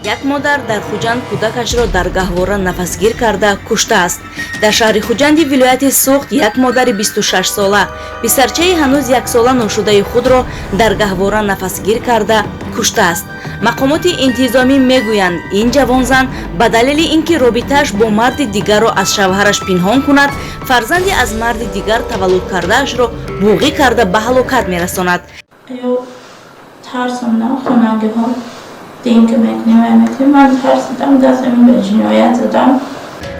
Як модар дар Хуҷанд кӯдакашро дар гаҳвора нафасгир карда куштааст. Дар шаҳри Хуҷанди вилояти Суғд як модари 26-сола писарчаи ҳанӯз яксола ношудаи худро дар гаҳвора нафасгир карда куштааст. Мақомоти интизомӣ мегӯянд, ин ҷавонзан ба далели ин ки робитааш бо марди дигарро аз шавҳараш пинҳон кунад, фарзанди аз марди дигар таваллуд кардаашро буғӣ карда ба ҳалокат мерасонад. Ё тарсам на, хонагиҳо динка мекунем, вай мекунем. Ман тарсидам, дастам ба ҷиноят задам.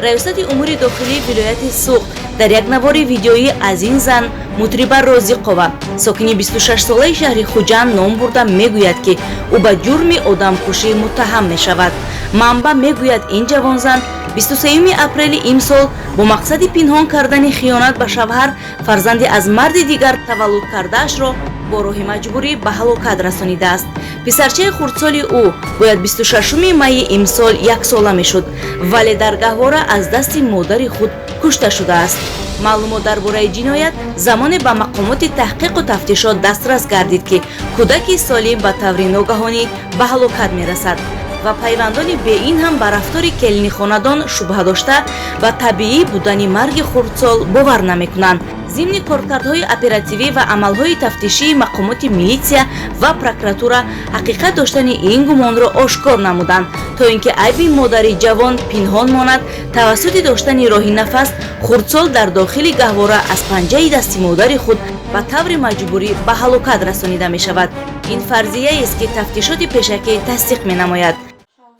Раёсати умури дохилии вилояти Суғд дар як навори видеоӣ аз ин зан, Мутриба Розиқова, сокини 26-солаи шаҳри Хуҷанд ном бурда, мегӯяд, ки ӯ ба ҷурми одамкушӣ муттаҳам мешавад. Манбаъ мегӯяд, ин ҷавонзан 23 апрели имсол бо мақсади пинҳон кардани хиёнат ба шавҳар фарзанди аз марди дигар таваллуд кардаашро бо роҳи маҷбурӣ ба ҳалокат расонидааст. Писарчаи хурдсоли ӯ бояд 26 майи имсол яксола мешуд, вале дар гаҳвора аз дасти модари худ кушта шудааст. Маълумот дар бораи ҷиноят замоне ба мақомоти таҳқиқу тафтишот дастрас гардид, ки кӯдаки солим ба таври ногаҳонӣ ба ҳалокат мерасад ва пайвандони беин ҳам ба рафтори келини хонадон шубҳа дошта, ба табиӣ будани марги хурдсол бовар намекунанд. Зимни коркардҳои оперативӣ ва амалҳои тафтишии мақомоти милитсия ва прокуратура ҳақиқат доштани ин гумонро ошкор намуданд. То ин ки айби модари ҷавон пинҳон монад, тавассути доштани роҳи нафас хурдсол дар дохили гаҳвора аз панҷаи дасти модари худ ба таври маҷбурӣ ба ҳалокат расонида мешавад. Ин фарзияест, ки тафтишоти пешакӣ тасдиқ менамояд.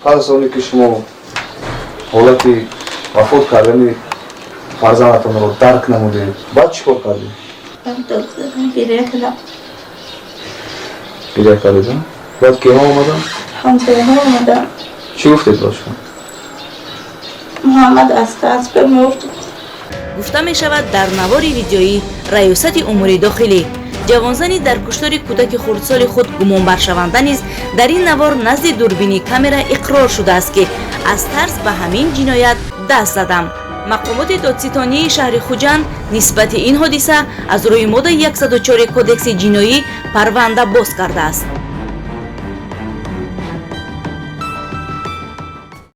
Пас аз оне ки шумо ҳолати вафот кардани фарзандатонро дарк намудед, баъд чӣ кор кардед? Дод задам, гиря кардам. Гиря кардед? Баъд киҳо омаданд? Ҳамсояҳо омаданд. Чӣ гуфтед ба шумо? Муҳаммад аз тарс бимурд. Гуфта мешавад дар навори видеоӣ Раёсати умури дохилӣ. Ҷавонзани дар куштори кӯдаки хурдсоли худ гумонбаршаванда низ дар ин навор назди дурбини камера иқрор шудааст, ки аз тарс ба ҳамин ҷиноят даст задам. Мақомоти додситонии шаҳри Хуҷанд нисбати ин ҳодиса аз рӯи моддаи 104 Кодекси ҷиноӣ парванда боз кардааст.